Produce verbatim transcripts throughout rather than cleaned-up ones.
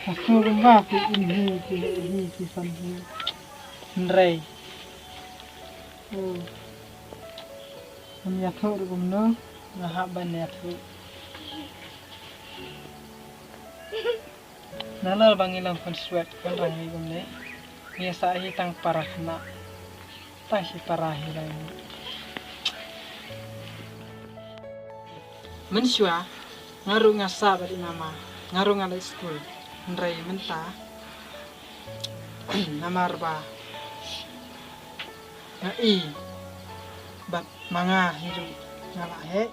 Ka sngewbha phi im hi, phi heh hi, phi san hi. Hynrei, oh, ngam ïathuh ruh kumno, nga hap ban ïathuh. Nalor ba ngi long khun swet khun rangli kumne, ngi ïa sah hi tang para khynnah, tang shi para hi lang. Mynshuwa nga ruh nga sah bad i mama, nga ruh nga leit skul. Hynrei mynta namar ba nga i bad ma nga hi ruh nga la heh.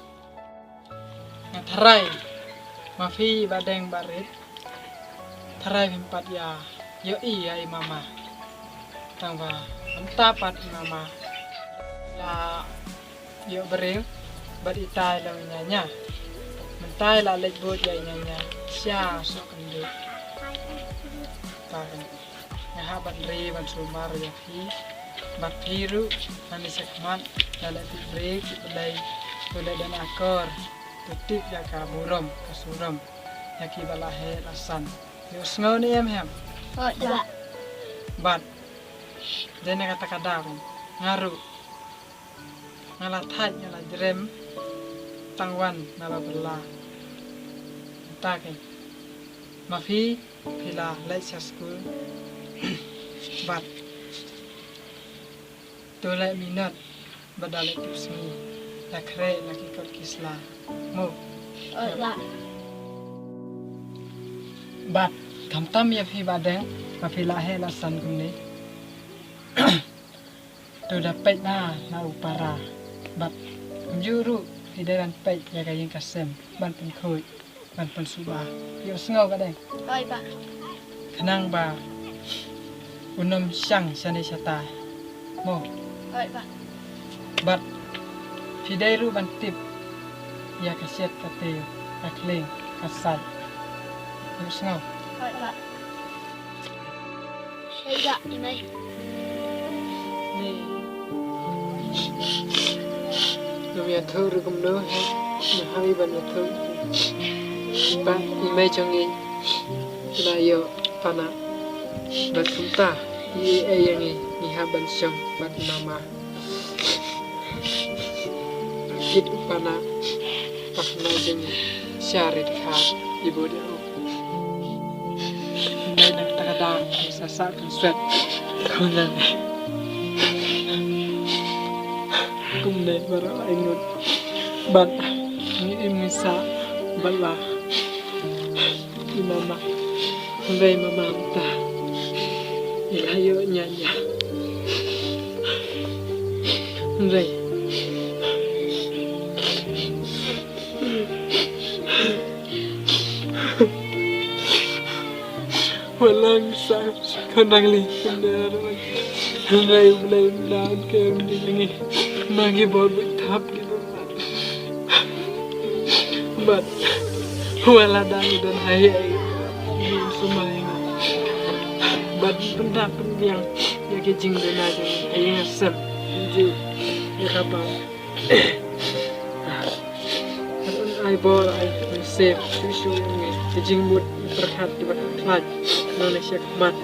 Nga tharai ma phi Bah Deng Bah Rit, tharai phim pat ïa ïohi ïa i mama. Tang ba mynta pat i mama la ïoh briew bad itai long i ñiañia. Mynta i la leit bud ïa i ñiañia sha Sohkynduh. Tang nga hap ban ri ban sumar ïa phi bad phi ruh, ha ngi shakhmat la leh tip briew tip Blei, to leh don akor, to tip ïa ka burom ka surom ïa kiba la heh la san. Ïohsngew ne em? Hooid bah. Bad dei na kata ka daw nga ruh nga la thait, nga la jrem tang wan na la bylla. Mynta kein ma phi, phi la leit sha skul bad to leh minot bad da leit tip sngi, da khreh na ki kot ki sla. Mo. Hooid bah. Bad khamtam ïa phi Bah Deng, ma phi la heh la san kumne, to da peit bha na u para. Bad kumjuh ruh phi dei ban peit ïa ka ïing ka sem ban pynkhuid ban pynsuba. Ïohsngew Bah Deng? Hooid bah. Khnang ba un ym shang shane shatai. Mo. Hooid bah. Bad phi dei ruh ban tip ïa ka shet ka tei, ka khlieng ka sait. Ïohsngew? Hooid bah. Ïa i mei. Ngam ïathuh ruh kumno, ngam hap ban ïathuh. Ba i mei jong ngi la ïoh pana. Bad kumta i ei ïa ngi, ngi hap ban shong bad mama. Kit u pana, u pana jong ngi sha rit kha i bud ïa u. Nai nang ta ka dang sa sa kan swet. Kumne. Kumne baroh ai ngut. Bad ngi im ngi sa bad la i mama. Hynrei mama mynta i la ïoh ñiañia. Hynrei Wat la ngi sah khun nangli kumne ruh, hynrei U Blei um da kem di ngi. Ma ngi bor buit thap ngi bor mat. Bad wat la da ngi don ha ïing, ngi sumar ïa ngi. Bad pynda pynbiang ïa ki jingduna jong ngi ha ïing ha sem. Ju ïa ka ba Ai bor ai mynsiem shuh shuh ïa ngi. Ki jingmut pyrkhat kiba khlaiñ na ngi shakhmat.